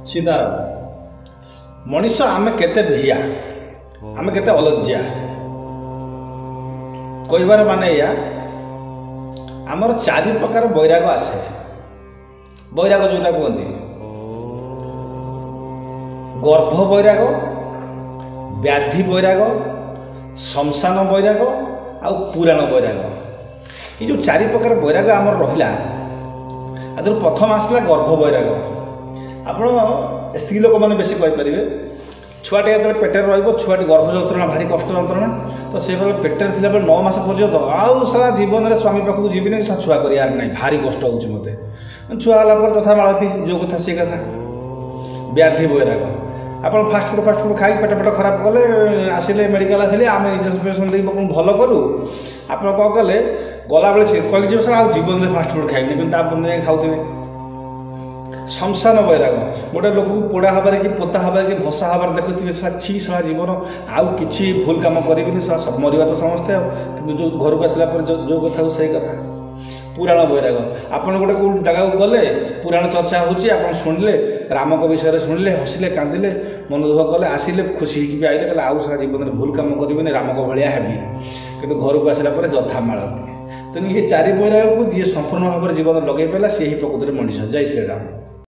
ସୀତାରାମ। ମଣିଷ ଆମେ କେତେ ବେହିଆ, ଆମେ କେତେ ଅଲଜ୍ଜା। କହିବାର ମାନେ ଏଇଆ, ଆମର 4 ପ୍ରକାର ବୈରାଗ ଆସେ। ବୈରାଗ ଯେଉଁଟା କୁହନ୍ତି ଗର୍ଭ ବୈରାଗ, ବ୍ୟାଧି ବୈରାଗ, ଶ୍ମଶାନ ବୈରାଗ ଆଉ ପୁରାଣ ବୈରାଗ। ଏ ଯେଉଁ 4 ପ୍ରକାର ବୈରାଗ ଆମର ରହିଲା, ଆଦେହରୁ ପ୍ରଥମ ଆସିଲା ଗର୍ଭ ବୈରାଗ। ଆପଣ ସ୍ତ୍ରୀ ଲୋକମାନେ ବେଶୀ କହିପାରିବେ, ଛୁଆଟି ଯେତେବେଳେ ପେଟରେ ରହିବ, ଛୁଆଟି ଗର୍ଭ ଯନ୍ତ୍ରଣା ଭାରି କଷ୍ଟ ଯନ୍ତ୍ରଣା। ତ ସେବେଳେ ପେଟରେ ଥିଲାବେଳେ 9 ମାସ ପର୍ଯ୍ୟନ୍ତ ଆଉ ସାରା ଜୀବନରେ ସ୍ୱାମୀ ପାଖକୁ ଯିବିନି, ଛୁଆ କରିବାର ନାହିଁ, ଭାରି କଷ୍ଟ ହେଉଛି ମୋତେ। ଛୁଆ ହେଲା ପରେ ଯଥା ମାଳତୀ, ଯେଉଁ କଥା ସେ କଥା। ବ୍ୟାଧି ବୈରାଗ, ଆପଣ ଫାଷ୍ଟଫୁଡ଼ ଖାଇକି ପେଟ ପେଟ ଖରାପ କଲେ, ଆସିଲେ ମେଡ଼ିକାଲ ଆସିଲେ, ଆମେ ଇଞ୍ଜେକ୍ସନ୍ ଦେଇକି ଆପଣଙ୍କୁ ଭଲ କଲୁ। ଆପଣ କ'ଣ କଲେ, ଗଲାବେଳେ କହିକି ଯିବେ ସାର୍ ଆଉ ଜୀବନରେ ଫାଷ୍ଟଫୁଡ଼ ଖାଇବିନି, କିନ୍ତୁ ତାପରେ ଯାଇ ଖାଉଥିବେ। ଶ୍ମଶାନ ବୈରାଗ, ଗୋଟେ ଲୋକକୁ ପୋଡ଼ା ହେବାରେ କି ପୋତା ହେବାରେ କି ଭସା ହେବାରେ ଦେଖୁଥିବେ, ଶଳା ଛି ଶଳା ଜୀବନ, ଆଉ କିଛି ଭୁଲ କାମ କରିବିନି, ଶଳା ସବୁ ମରିବା ତ ସମସ୍ତେ ଆଉ। କିନ୍ତୁ ଯେଉଁ ଘରକୁ ଆସିଲା ପରେ ଯେଉଁ କଥାକୁ ସେଇ କଥା। ପୁରାଣ ବୈରାଗ, ଆପଣ ଗୋଟେ କେଉଁ ଜାଗାକୁ ଗଲେ ପୁରାଣ ଚର୍ଚ୍ଚା ହେଉଛି, ଆପଣ ଶୁଣିଲେ, ରାମଙ୍କ ବିଷୟରେ ଶୁଣିଲେ, ହସିଲେ, କାନ୍ଦିଲେ, ମନ ଦୁଃଖ କଲେ, ଆସିଲେ ଖୁସି ହେଇକି ବି ଆଇଲେ, କହିଲେ ଆଉ ସାରା ଜୀବନରେ ଭୁଲ କାମ କରିବିନି, ରାମଙ୍କ ଭଳିଆ ହେବି। କିନ୍ତୁ ଘରକୁ ଆସିଲା ପରେ ଯଥା ମାଳତୀ। ତେଣୁ ଏ 4 ବୈରାଗକୁ ଯିଏ ସମ୍ପୂର୍ଣ୍ଣ ଭାବରେ ଜୀବନ ଲଗେଇ ପାରିଲା, ସିଏ ହିଁ ପ୍ରକୃତରେ ମଣିଷ। ଜୟ ଶ୍ରୀରାମ।